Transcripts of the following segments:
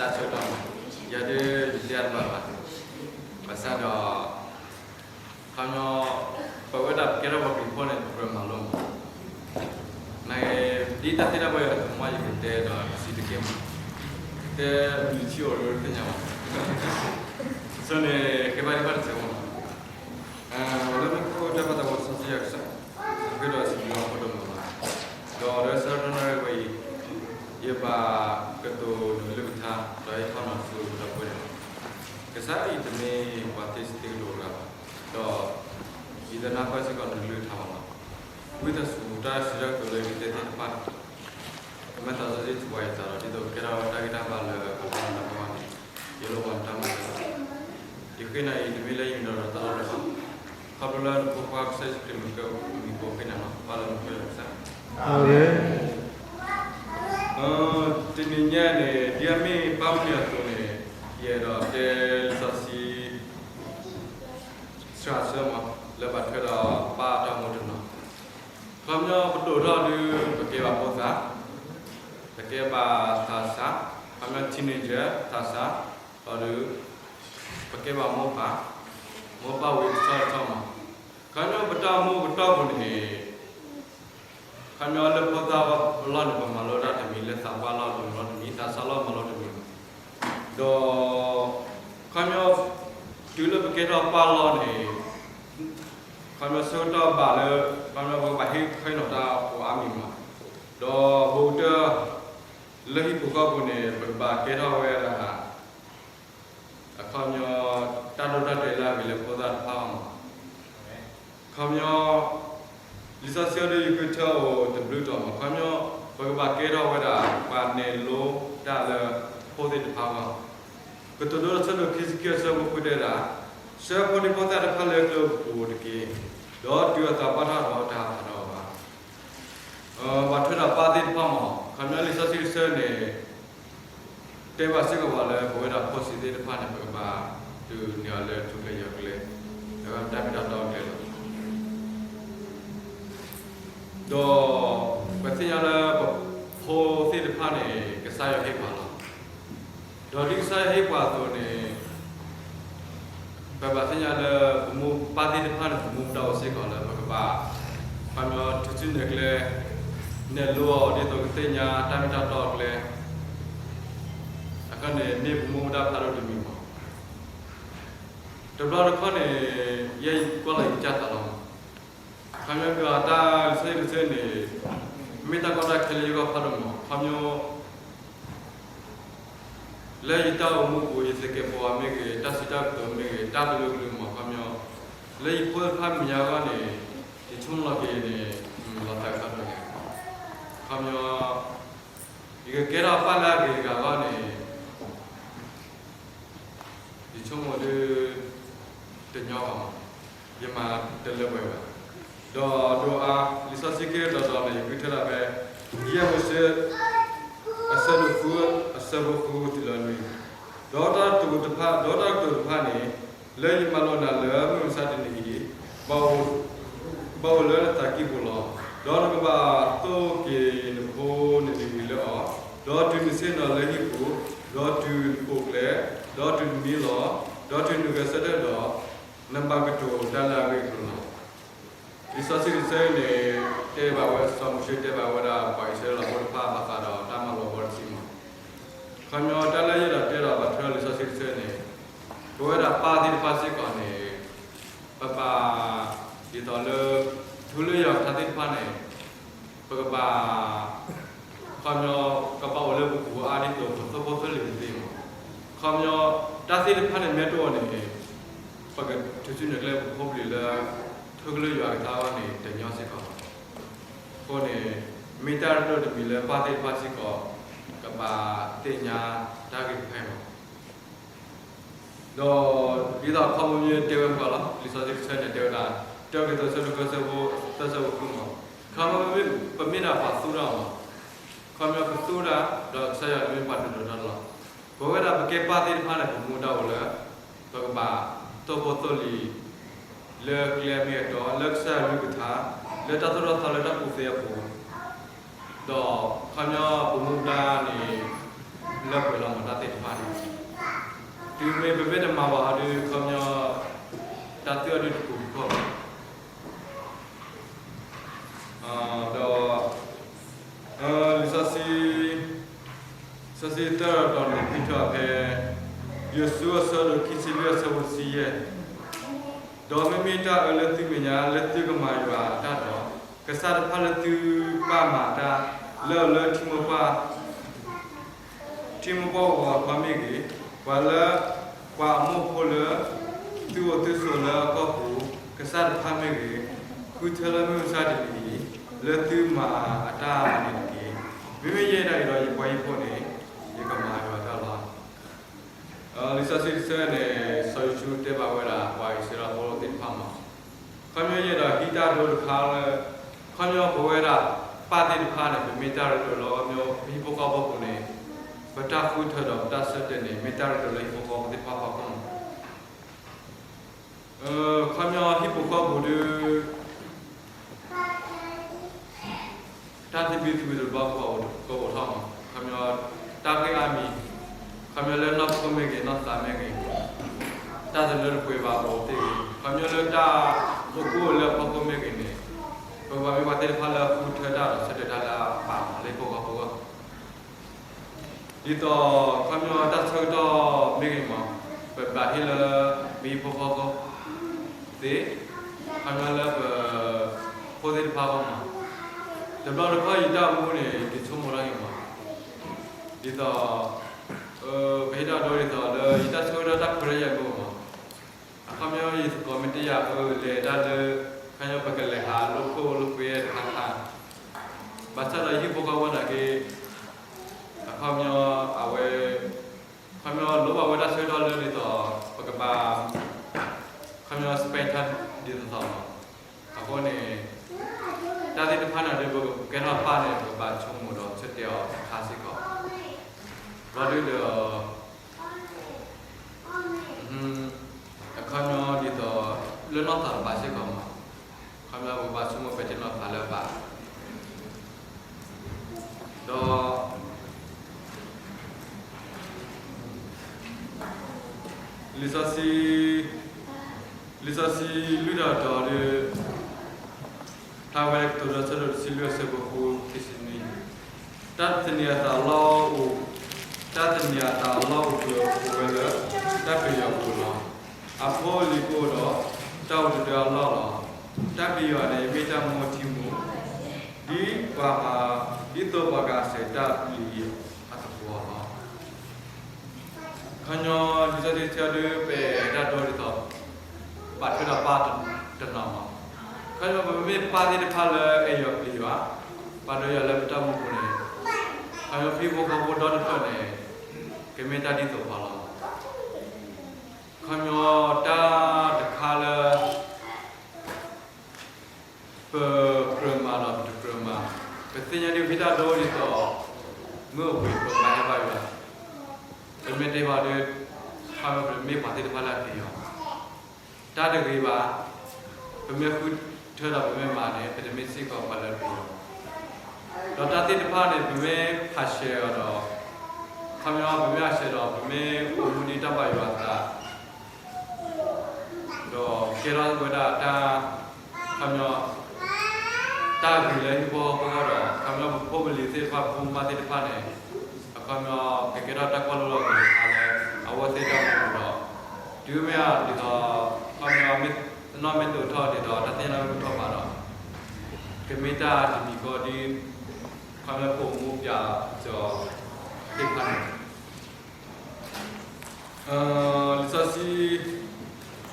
တၢ်ဆၢကတီၢ်မး, ယၤဒုးယတဲအါတဘၣ်ဘၣ်, ဘၣ်ဆၣ်ဒီး ခီပညီ ပဝဲဒၣ်ပကဲထီၣ်ပှၤခရံာ်ဖိန့ၣ် ပကြၢးမၤလိမး, န ဒ်တၢ်သ့ၣ်တၢ်ဘၣ်ယွၤအသိးမး ယကတဲဒီးတဆံးတက့ၢ်မး, တဲမုၢ်ဆံအိၣ်ဒီးသ့ၣ်ညါမး, ဆိန့ၣ် ကဲဘၣ်ဒ်ဘၣ်တစဲးဖိမး, လၢမူခိၣ်တၢ်ဘၣ်သးဝီစီဆှံယွၤကစၢ်, ဃ့ဒီးစံးဘျုးအီၤဒိၣ်မးလီၤ. ဒီးလၢဆၢကတီၢ်နၣ်ရံၣ်ဝဲအံၤ, ယဘၣ်ကတိၤနကလုၢ်ကထါ ဒီးယဟ့ၣ်ခီနီၤဆူဒီပုၢ်ဝဲၢ်န့ၣ်လီၤ. ကစၢ်အံၤတမ့ၢ်ပှၤသ့စံးသ့ကတိၤတဂၤဘၣ်, ဒီးယတနၢ်ပၢၢ်စ့ၢ်ကီးနကလုၢ်ကထါဘၣ်လီၤ. ဝံသးစူၤတၢ်စံးတၢ်ကတိၤလၢယကတဲသ့ၣ်တဖၣ် ကမ့ၢ်သးစီဆှံစံးဘၣ်ယသးဒီး ဒ်သိးကကဲထီၣ်တၢ်ဂံၢ်တၢ်ဘါလၢပပှၤကလုာ်အဂီၢ်န့ၣ်, ယလိၣ်ဘၣ်နတၢ်မၤစၢၤလီၤ. ယဃ့နၤအံၤတမ့ၢ်လၢယမံၤဒီးတၢ်လီၢ်လၢၤဘၣ်, ခီဖျိလၢနဖိခွါကစၢ်ယ့ၣ်ၡူးခရံာ်မံၤကမံၤဖိဃ့နၤလီၤ. ပၢ်လၢမူခိၣ်ယွၤကစၢ်, အၤမ့ၣ်. တနံၤညါန့ၣ် ဒ်အမ့ၢ်ပၢ်မုၢ်နံၤအသိးန့ၣ်, ယအဲၣ်ဒိးတဲလံာ်စီဆှံ စှၤဆၢမး လၢဘၣ်ထွဲဒီးပၢ်အတၢ်အိၣ်မူတနီၤ, ခီပညီပဒိၣ်ထီၣ်ဒုး ပကဲဘၣ်ဖိသၣ်, ပကဲဘၣ်သးစၢ်, ခီပညီ teenager သးစၢ်, ဒီးဒုး ပကဲဘၣ်မိၢ်ပၢ်, မိၢ်ပၢ်ဝံၤကဆီတဆီမး, ခီပညီပတၢ်အိၣ်မူကတီၢ်ပူၤန့ၣ် ခီပညီလၢဖိသၣ်အလီၢ်န့ၣ် ပမၤလိတၢ်တမံၤ, လၢသးပှၢ်လီၢ်မၤလိတမံၤ, သးစၢ်လီၢ်မၤလိတမံၤ, ဒီး ခီပညီ တုၤလၢပကဲထီၣ်ပၢ်လီၢ်န့ၣ်, ခီပညီဆၢကတီၢ်ဘၣ်လၢ ခီပညီပကဘၣ်ဟ့ၣ်ခီနီၤတၢ်အိၣ်အါမံၤမး, ဒီးဘူးကတၢၢ် လၢဟံၣ်ပူၤဃီပူၤန့ၣ် ပကဘၣ်ကဲထီၣ်ဝဲဒၣ် အခီပညီ တၢ်ဒိတၢ်တဲာ်လၢအဂ့ၤလၢဖိသၣ်တဖၣ်အဂီၢ်မး, ခီပညီ လံာ်စီဆှံအံၤဒုးယဃုထၢအိၣ်တဘျုးတီၤမး, ခီပညီ ပကဘၣ်ကဲထီၣ်ဝဲဒၣ် ပှၤနဲၣ်လိတၢ်လၢဖိသ့ၣ်တဖၣ်အဂီၢ်, ကတိၤဒိတဆၢဒိၣ်ခံဆံခံအဆၢဖိဃုတဲဒၣ်, ဆှၢဖိဒံဖိသၣ်တဖၣ်လၢကျဲပူၤတက့ၢ်, ဒီးတုၤအသးပှၢ်ထီၣ်ဒီးတဟးထီၣ်ဒီးအီၤဘၣ်. ဘၣ်ထွဲဒီးပၢ်သ့ၣ်တဖၣ်မး, ခီပညီလံာ်စီဆှံတဆၢန့ၣ် တဲဘၣ်စ့ၢ်ကီးပှၤလၢပဝဲဒၣ်ဖိဆံးသ့ၣ်တဖၣ်န့ၣ် ပကဘၣ်ဒုးနဲၣ်အီၤလၢထူကျဲယွၤကျဲ, ဒီးတၢ်မ့ၢ်တၢ်တီအကျဲလီၤ. ဒီးပသ့ၣ်ညါလၢပဖိသ့ၣ်တဖၣ်န့ၣ် ကစၢ်ယွၤဟ့ၣ်ပှၤလီၤ. ဒီးဒ်ကစၢ်ယွၤဟ့ၣ်ပှၤအသိးန့ၣ် ပဘၣ်သ့ၣ်ညါလၢပမိၢ်ပၢ်သ့ၣ်တဖၣ်န့ၣ် ပမူပဒါအိၣ်စ့ၢ်ကီးလၢပကဘၣ် ခီပညီထုးစုနဲၣ်ကျဲ နဲၣ်လိအီၤဒ်သိးကသ့ၣ်ညါတၢ်မ့ၢ်တၢ်တီအကျဲ, အခီန့ၣ်မ့ၢ်ပမူပဒါဖးဒိၣ်တမံၤမး. တဘျီတခီၣ်န့ၣ် ယဲယကွၢ်လီၤယကစၢ်သးလီၤမး. ခီပညီကတၢၢ်လံာ်စီဆှံတဆၢန့ၣ် မ့ၢ်တၢ်ကီတၢ်ခဲလၢယဂီၢ်ဖးဒိၣ်မး, ခီပညီ လၢယတၢ်အိၣ်မူပူၤ ယသကဲးပဝးမ့ၢ်ဂ့ၤ, တၢ်စံးတၢ်ကတိၤမ့ၢ်ဂ့ၤ, တၢ်ကလုာ်ကလုာ်မး ခီပညီ လၢယဖိသ့ၣ်တဖၣ်မဲာ်ညါအဂီၢ်န့ၣ် ယဆိကမိၣ်လီၤက့ၤန့ၣ် လီၤသးကသးဒိၣ်န့ၣ်, ခီပညီ ယကကဲထီၣ်ပၢ်လၢအဂ့ၤတဂၤအဂီၢ်န့ၣ် ယဆိကမိၣ်ဒုး တညီဘၣ်မး, ယမၤတလၢပှဲၤဘၣ်. ဒီးဒိးအါ လံာ်စီဆှံကဲထီၣ်ဒီးန့ၣ် ယဃုထၢဒၣ်ဖဲ ယဲၢ်မိၤၡ့ အဆၢဒိၣ်ဃု အဆၢဖိဃုတုၤလၢနွံ, ဒီးတၢ်ကတိၤတဖၣ်, ဒီးတၢ်ကတိၤတဖၣ်န့ၣ် လၢယမၤလိာ်နၤလၢမုၢ်မဆါတနံၤအံၤ ဘၣ်အိၣ်လၢနသးကံၢ်ပူၤလီၤ. ဒီးနကဘၣ်သိၣ်က့ၤနဖိနလံၤလၢအီၤ, ဒီးတုၤနဆ့ၣ်နီၤလၢဟံၣ်ပူၤ, ဒီးတုၤနပိာ်ကျဲ, ဒီးတုၤနမံလီၤ, ဒီးတုၤနဂဲၤဆၢထၢၣ်ဒီး, နဘၣ်ကတိၤတၢ်လၢအဂ့ၢ်အကျိၤလီၤ. လံာ်စီဆှံတဆၢန့ၣ် တဲဘၣ်ဝဲ စီၤမိၤၡ့တဲဘၣ်ဝဲဒၣ်ပှၤအံၣ်စရ့လးဖိတဖၣ်ဘၣ်ဃးဒီးတၢ်မၤလိာ်အဘီတဆံမး. ခီပညီတၢ်လၢယအဲၣ်ဒိးတဲဒီးဘၣ်ထွဲလံာ်စီဆှံတဆၢန့ၣ် ပဝဲဒၣ်ပၢ်သ့ၣ်တဖၣ်စ့ၢ်ကီးန့ၣ် ပဘၣ် ဒ်သိးလၢ ထူလၢယွၤကထါသ့ၣ်တဖၣ်န့ၣ် ပကဘၣ် ခီပညီ ကဘၣ်အိၣ်လၢပပူၤအါဒ်သိး ပသိဖိသိလံၤသ့ၣ်မး. ခီပညီ တၢ်သ့ၣ်တဖၣ်န့ၣ်မ့ၢ်တအိၣ်န့ၣ် ပကထုးစုနဲၣ်ကျဲပဖိပလံၤလၢ ထူကလုၢ်ယွၤကထါအဂီၢ်န့ၣ် တညီစ့ၢ်ကီးဘၣ်. အဃိန့ၣ် မ့ၢ်တၢ်ရ့ဒိၣ်တမံၤလၢပၢ်သ့ၣ်တဖၣ်စ့ၢ်ကီး ကဘၣ်သ့ၣ်ညါတၢ်ဂ့ၢ်တဖၣ်အံၤမး. ဒီးဒ်သိးခီဖျိမ့ၢ်တဲဝဲပှၤလီၤ လံာ်စီဆှံတဆၢန့ၣ် တဲဝဲဒၣ် တၢကရံၣ်သူး အဆၢဒိၣ်ဃု အဆၢဖိသၢ ဆၢဖိဃုမး. ခီဖျိမ့ၢ်ပမ့ၢ်ဒၣ်ပှၤသူတၢ်မး ခီပညီပသူတၢ် ဒီးကစၢ်ယွၤမ့ၢ်ပှၤဒုးဒိးတၢ်လီၤ. ပဝဲဒၣ်ပကဲပၢ်သ့ၣ်တဖၣ်န့ၣ် ပမူဒါအိၣ်လၢ ပကဘၣ်သိၣ်ဖိသိလံၤ လၢကျဲမ့ၢ်အတီ လၢကစၢ်ယွၤကလုၢ်ကထါ လၢတၢ်သိၣ်တၢ်သီလၢတၢ်ကူၣ်သ့အပူၤ ဒီးခီပညီပမူဒါန့ၣ် လၢ လၢပှဲၤလီၤမၤတၢ်သ့ၣ်တဖၣ်န့ၣ်, တုၤမ့ၢ်ပမ့ၢ်တမၤဘၣ်အီၤဒီး ခီပညီ တၢ်သံအီၤဒုးတပူၤဃီဘၣ်. ဒီး လံာ်စီဆှံ လံာ်စီဆှံတၢ်ဒီးန့ၣ် ဖံထီၣ်ဖဲ ယိၤၡူအဆၢဒိၣ်ခံဆံလွံၢ်အဆၢဖိတဆံယဲၢ်, ဒီးမ့မ့ၢ်တၢ်အၢလၢသုမဲာ်ညါလၢသုကမၤယွၤအတၢ်ဒီး, ကစၢ်တဖၣ်လၢသုပၢ်မၤတၢ် လၢအလၢထံမိၢ်ပှၢ် ထံမိၢ်ပှၢ်ဂီၤခီမ့ၢ်ဂ့ၤ, ပှၤလၢ ပှၤအမိၢ်ဖိလၢ သုအိၣ်သုဆိးလၢအကီၢ်ပူၤ ကစၢ်တဖၣ်မ့ၢ်ဂ့ၤ, ဃုထၢလၢမုၢ်မဆါတနံၤအံၤ လၢသုမၤအတၢ်န့ၣ်တက့ၢ်. မ့မ့ၢ်ယဲဒၣ်အံၤဒီးယပှၤဟံၣ်ဖိန့ၣ် ယကမၤယွၤတၢ်လီၤ. လံာ်စီဆှံတဆၢန့ၣ် စီၤယိၤၡူတဲဘၣ်ဝဲဒၣ် ပှၤအံၣ်စရ့လးဖိသ့ၣ်တဖၣ်မး, ခီပညီယဲဒီးဟံးတၢ်ဒိတခါလၢ ခီပညီပဝဲဒၣ်ပၢ်သ့ၣ်တဖၣ်န့ၣ် ပမ့ၢ်တၢ်ရ့ဒိၣ်လၢ ခီပညီ ပဟံၣ်ဖိဃီဖိပူၤန့ၣ် ပတၢ်ဃုထၢဒီးပတၢ်ဆၢတဲာ်န့ၣ် မ့ၢ်တၢ်ရ့ဒိၣ်လၢဟံၣ်ဖိဃီဖိသ့ၣ်တဖၣ်အဖီခိၣ်မး. ခီပညီဟံၣ်ဖိဃီဖိပူၤဒီး တၢ်သဘံၣ်သဘုၣ်တဘျီကအိၣ်ထီၣ်မး, ခီပညီ တၢ်ဂ့ၢ်အါမံၤ, ခီပညီလၢနီၢ်ခိမ့ၢ်ဂ့ၤ နီၢ်သးမ့ၢ်ဂ့ၤ, တၢ်တလၢတပှဲၤဘၣ်အိၣ်သ့ၣ်ဂ့ၤ, ခီပညီလၢတၢ်အိၣ်ကူအိၣ်လၢအဖီခိၣ်မ့ၢ်ဂ့ၤန့ၣ်, ပကဘၣ်မ့ၢ်ပှၤသ့ၣ်တဖၣ်လၢအဃုထၢတၢ်ဒီးဆၢတဲာ်တၢ်လၢအဘၣ်မးလၢဟံၣ်ဖိဃီဖိအဂီၢ် ဒ်သိး ခီပညီတၢ်ဆၢကတီၢ်မ့ၢ်ဂ့ၤမး, ပဘၣ်ဟ့ၣ်လၢ ပဟံၣ်ဖိဃီဖိသ့ၣ်, ခီပညီလၢပ ဖိသ့ၣ်တဖၣ်အဂီၢ်မး, တဘျီတခီၣ်ယတၢ်အိၣ်မူန့ၣ် ယဆိကမိၣ်ထီၣ်က့ၤမး, ဒ်သိး ပဟ့ၣ်တၢ်ဒိဒ်သိးလၢယတၢ်ဆၢကတီၢ်တၢ်ခွဲးတၢ်ယာ်မ့ၢ်ဂ့ၤမး, အခီပညီယသကိးမ့ၢ်တယာ်အလဲၤတၢ်လၢ ခီပညီပကလဲၤဟးလိာ်ခိၣ်လိာ်ကွဲတခါခါ, ဘၣ်ဆၣ်ဒီးယဟံၣ်ဖိဃီဖိနာ်က့ အခီပညီ အဝဲ ခီပညီလိၣ်ဘၣ်ဝဲဒၣ်ဆၢကတီၢ်လၢဒ်သိး ပကဘၣ် ခီပညီ spend time ဒ်သိးသိးလီၤ. အဃိန့ၣ် တၢ်သ့ၣ်တဖၣ်န့ၣ်ဒီး ပကကဲထီၣ်ပၢ်န့ၣ် ပကဘၣ်ဆိကမိၣ်ဒီးဆၢတဲာ်အီၤတခါစ့ၢ်ကီး, ဘျီဒုဒီး အခီပညီဒ်သိး လၢနီၢ်သးတဘၣ်စ့ၢ်ကီးမး, ခီပညီပကဘၣ်ဆိကမိၣ်ပဲာ်ထံနီၤဖးလၢအဘၣ်, ဒီး လံာ်စီဆှံ လံာ်စီဆှံလွံၢ်ဒီးတီၤဒီး ဖျါဝဲ ကတိၤဒိဆၢဒိၣ်တဆံလွံၢ်အဆၢဖိဃု ခံဆံနွံ, တၢ်သန့ၤအသးအလီၢ်အိၣ်, တၢ်သန့ၤအသးအလီၢ်အိၣ်ကျၢၤအိၣ်ဝဲလၢ တၢ်ပယီၤအပူၤလီၤ. အဖိအလံၤကအိၣ်ဒီး တၢ်အိၣ်တဒၢအလီၢ်လီၤ. တၢ်ပယီၤန့ၣ်မ့ၢ်တၢ်မူထံမူ, ဒ်ပှၤ, ဒ်သိးပှၤဂၤစဲးတၢ်ပျံၤအသကိးလီၤ. ခီပညီ လံာ်စီဆှံတဆၢဒီး ပအဲၣ်တၢ်ဒိဒ်သိး ဘၣ်ထွဲဒီးပၢ်တနီၤမး, ခီပညီပမ့ၢ်ပၢ်သ့ၣ်တဖၣ်လၢအဲၣ်ယွၤပျံၤယွၤ, ပာ်ဒိယွၤလၢပတၢ်မူပူၤန့ၣ်, ခီပညီပဟံၣ်ဖိဃီဖိဒီတဖျၢၣ်န့ၣ် ကမ့ၢ်တၢ်ဒ်သိးပှၤလီၤ. ခီပညီတၢ်တခါလၢ ပကြၢးမၤဒီးပတကြၢးမၤ, ပသ့ၣ်ညါဒ်ပဟ့ၣ်တၢ်ဒိဒ်သိး မုၢ်အိၣ်ဘှံးပမၤဟဲဘၣ်ယွၤ, ပမ့ၢ်တဲဘၣ်ဒီး ခီပညီပမ့ၢ်ပှၤသ့ၣ်တဖၣ်လၢအပျံၤယွၤ, တၢ်တဂ့ၤဘၣ်, ပမ့ၢ်ဃုထၢဒီးပမ့ၢ်မၤန့ၣ် ပတမ့ၢ်စ့ၢ်ကီးပှၤလၢအပျံၤယွၤ, ဒီးတၢ်သ့ၣ်တဖၣ်န့ၣ် ပမ့ၢ်ဟးဆှဲးအီၤဒီး, ခီပညီပမ့ၢ်ဟးဆှဲးဒီး ပမ့ၢ်အိၣ်မူဒ်တၢ်ဘၣ်ယွၤအသး ဒီးကဲထီၣ်ဝဲဒၣ်တၢ်, ခီပညီ တၢ်ဂ့ၤလၢဟံၣ်ဖိဃီဖိအဂီၢ်ဒီး ခီပညီပဖိပလံၤသ့ၣ်တဖၣ် ပဖိပမါသ့ၣ်တဖၣ်န့ၣ်, အခီပညီ ကကဲထီၣ်တၢ်ကွၢ်လိလီၤက့ၤတခါလၢ အဝဲသ့ၣ်တၢ်အိၣ်မူပူၤဒီး, တုၤမ့ၢ်အဒ်သိး ခီပညီ မ့ၢ်နီၢ်မ့ၢ်ဒိၣ်ထီၣ်ဒ်သိး တၢ်သ့ၣ်ညါမ့ၢ်ထီၣ်ဘးဒီး ကမ့ၢ်တၢ်တမံၤဃီဒ် ခီပညီပအိၣ်မူပၠးကီၤသ့ၣ်တဖၣ်န့ၣ် လံာ်စီ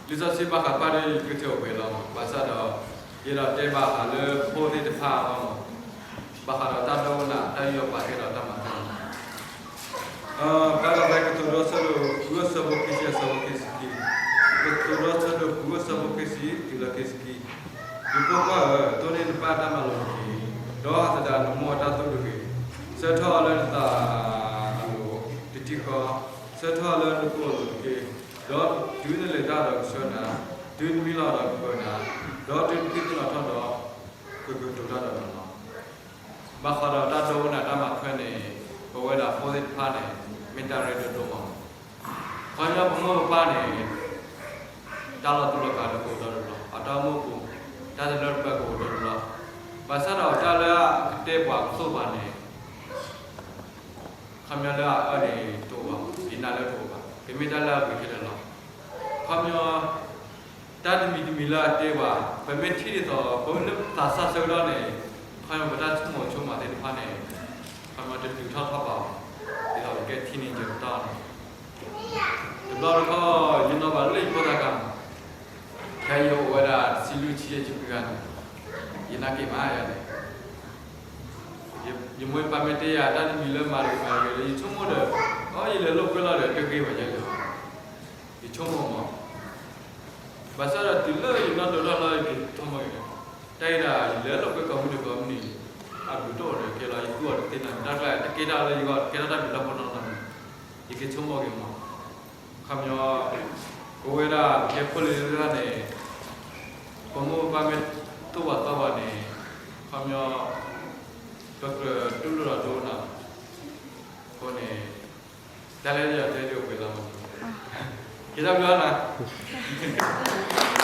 ဆှံ, လံာ်စီဆှံဘၣ်ဃးပၢ်ဒီးယကထၢၣ်ဝဲလီၤ. ဘၣ်ဆၣ်ဒီး ယအဲၣ်ဒိးတဲဘၣ်ဃးလၢဖိသ့ၣ်တဖၣ်အဂီၢ်, ဘၣ်ဃးဒီးတၢ်ဒိကနၣ် တၢ်ယူးယီၣ်ပာ်ကဲဒီးတၢ်မၤသး, ဘၣ်ဃးလၢကတိၤဒိဆၢဒိၣ်ဃုအဆၢဖိခံဆံ အဆၢဖိခံဆံခံ, ကတိၤဒိဆၢဒိၣ်ဃုအဆၢဖိခံဆံတုၤလၢခံဆံခံ, ယဖိခွါဧၢ, တိၢ်န့ၢ်နပၢ်အတၢ်မၤလိာ်တက့ၢ်, ဒီးဟးသဒၣ်နမိၢ်အတၢ်သိၣ်တဂ့ၤ, ဆၢထၢၣ်အီၤလၢနသးအလိၤတထံၣ်ဃီ, ဆၢထၢၣ်အီၤလၢနကိာ်အလိၤတက့ၢ်, ဒီးတုၤနလဲၤတၢ်ဒီးကဆှၢနၤ, တုၤနမံလီၤဒီးကပၢၤနၤ, ဒီးတုၤနသံၣ်သနီၣ်ထီၣ်ဒီး ကကတိၤတၢ်ဒီးနၤလီၤ. ဘၣ်ဃးဒီးတၢ်ဒိကနၣ်တၢ်မၤထွဲန့ၣ် ပဝဲဒၣ်ဖိသ့ၣ်တဖၣ်န့ၣ် မ့ၢ် တၢ်ရ့ဒိၣ်ဒိၣ်မး, ခီပညီပမိၢ်ပပၢ်န့ၣ် တၢ်လီၤတူာ်လီၤကာ်ဒီးကအိၣ်ဒီးတဘျီ, အတၢ်အိၣ်မူပူၤ တၢ်တလၢတပှဲၤကအိၣ်ဒီးတဘျီ, ဘၣ်ဆၣ်ဒီးတၢ်လၢအကတဲပှၤကသိၣ်ပှၤန့ၣ် ခီပညီလၢအအၢန့ၣ်တအိၣ်ဘၣ်, ယနာ်လၢတအိၣ်ဘၣ်, ကမ့ၢ်တၢ်လၢအဂ့ၤခဲလၢာ်လီၤ. ခီပညီ တၢ်တမံၤတမံၤလၢအတဲပှၤ ပမ့ၢ်ထံၣ်ဒ်သိး ပမ့ၢ်လၢပသးစၢ်ဆၢကတီၢ်န့ၣ် ခီပညီပတၢ်ဆိကမိၣ်ဆိကမးသ့ၣ်တဖၣ်န့ၣ် ခီပညီတတုၤထီၣ်ထီၣ်ဘၣ်အီၤ, ဒ်သိးပကဲထံန့ၣ်က့ၤပတီၢ်န့ၣ် တဘျီတခီၣ် ယနီၣ်ဘၣ်လၢယဖိသၣ်ခါမး, ဖဲယအိၣ်ဝဲဒၣ်တဆံလွံၢ်ဆံယဲၢ်ဆံခွံဂၤန့ၣ် ယနာ်က့ၤမးယၤန့ၣ် ယမိၢ်ယပၢ်မ့ၢ်တဲယၤတၢ်တမံၤလၢမၤတဂ့ၤမၤတဂ့ၤဒီး ယဆိကမိၣ်ဒီး အီ ယလဲၤလိာ်ကွဲလီၤဒီးတဂ့ၤဘၣ်ယဲလၢ ယဆိကမိၣ်မး, ဘၣ်ဆၣ်ဒီးတုၤလၢယနီၣ်ဒိးထီၣ်လၢယက့ၤဆိကမိၣ်အံၤဒီး တၢ်အံၤဒၣ်ယလဲၤလိာ်ကွဲကိးမုၢ်နံၤကိးမုၢ်နံၤ အဘျုးတအိၣ်ဒီးကဲလီၤ ယသူအီၤတသ့နီၤ တၢ်ကျါတကဲတၢ်လၢယဂီၢ် တကဲထီၣ်တၢ်ဘျုးတၢ်ဖှိၣ်နီတမံၤ, ယက့ၤဆိကမိၣ်က့ၤမး, ခီပညီ ကဝဲဒၣ်ကဲဖိလံၤလၢန့ၣ် ပမိၢ်ပပၢ်မ့ၢ်သိၣ်ပှၤသီပှၤန့ၣ် ခီပညီ ပကြၢးတူၢ်လိာ်ဒီးဒိနၤ အဃိန့ၣ် တၢ်လၢယတဲဒ်အိၣ်ပှဲၤလီၤမး, က့ၤတၢ်ဘျုးနၤ တၢ်